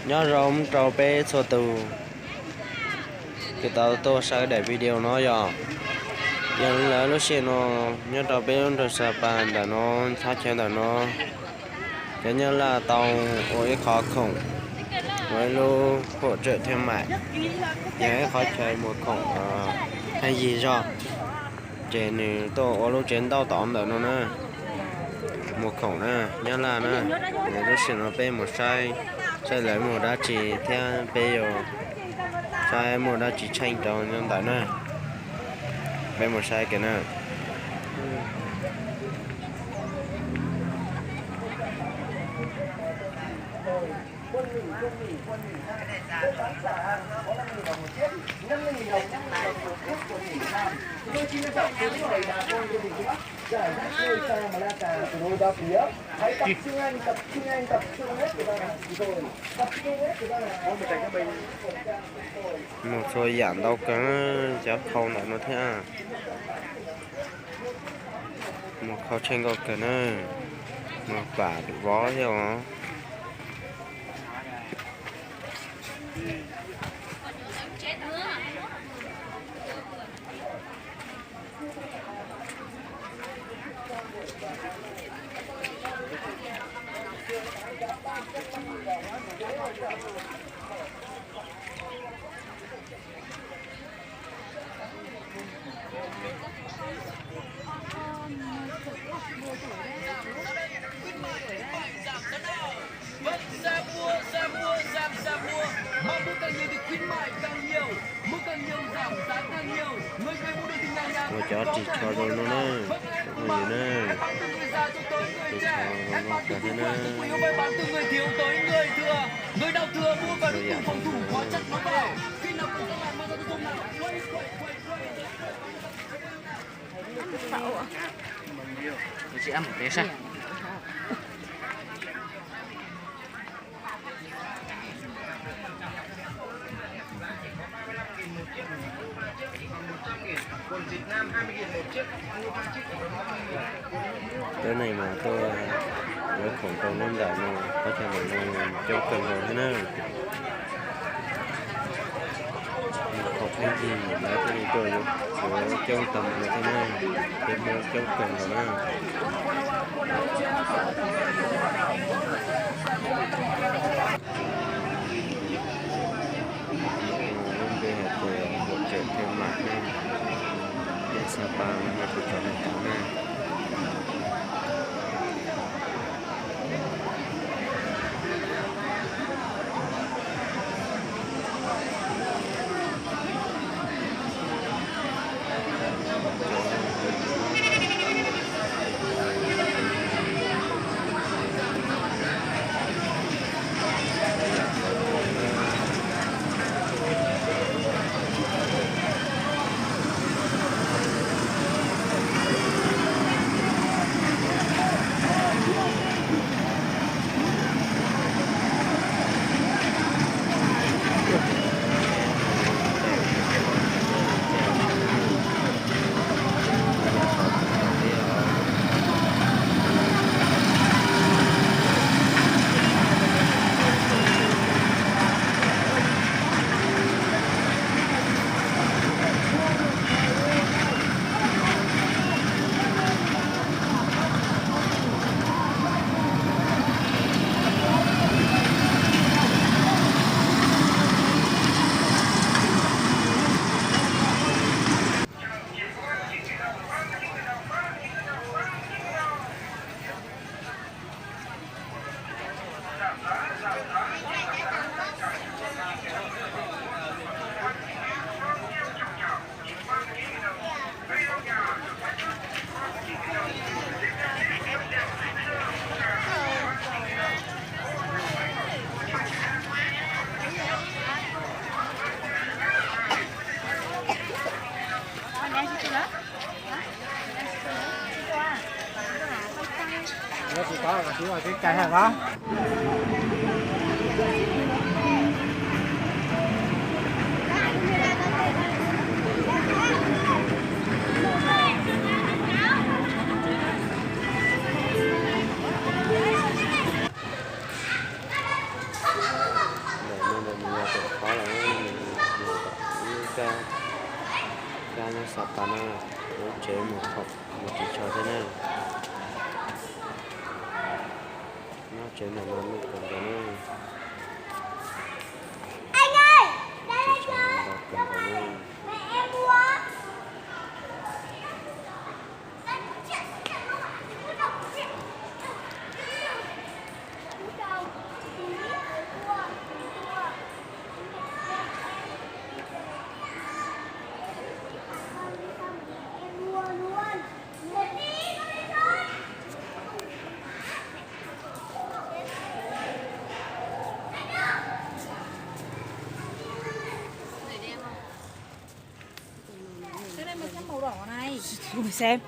Nyob zoo rau peb txhua tus kws tau tuaj saib daim video no yog, yog lawv lub sij hawm no nyob rau peb lub nroog Sa Pas ntawm no, thaj chaw ntawm no, cov Nyab Laj tau ua ib qhov khoom, ua ib lub hauv tsawm thiab mas, yog ib qhov chaw muag khoom haj yig zog, ces nws tuaj ua lub tsev ntaub tom ntawm no na, muag khoom na, Nyab Laj na. Lub sij hawm no peb mus saib, saib lawv muag dab tsi thiab peb yuav saib muaj dab tsi tsheej rau nyob ntawd na. Peb mus saib kiag na. Muag txhua yam ntau kawg, cov khau ntawm no thiab. Muag khau tsheej nkauj kawg na, muag pam vov thiab os. Ua cov ris tsho rau no na, cov phooj ywg na, ris tsho rau no kawg thiab na. Ua yam no. Teb neeg mas tuaj yuav khoom rau lub ntawm no, qhov chaw ntawm no coob kawg nkaus thiab na. Khoom pheej yig lawv thiaj li tuaj yuav coob tag mus no thiab na, peb Hmoob coob kawg nkaus na. Lub npe hais tias hauv tsawm thiaj mam ne, peb Xab Pas no kuv tso nej pom na. Mus, mus ris tsho thiab na. Nyob tsev ntawm no nuj kawg nkaus na. Ris tsho ntau kawg nkaus na. Mus xem.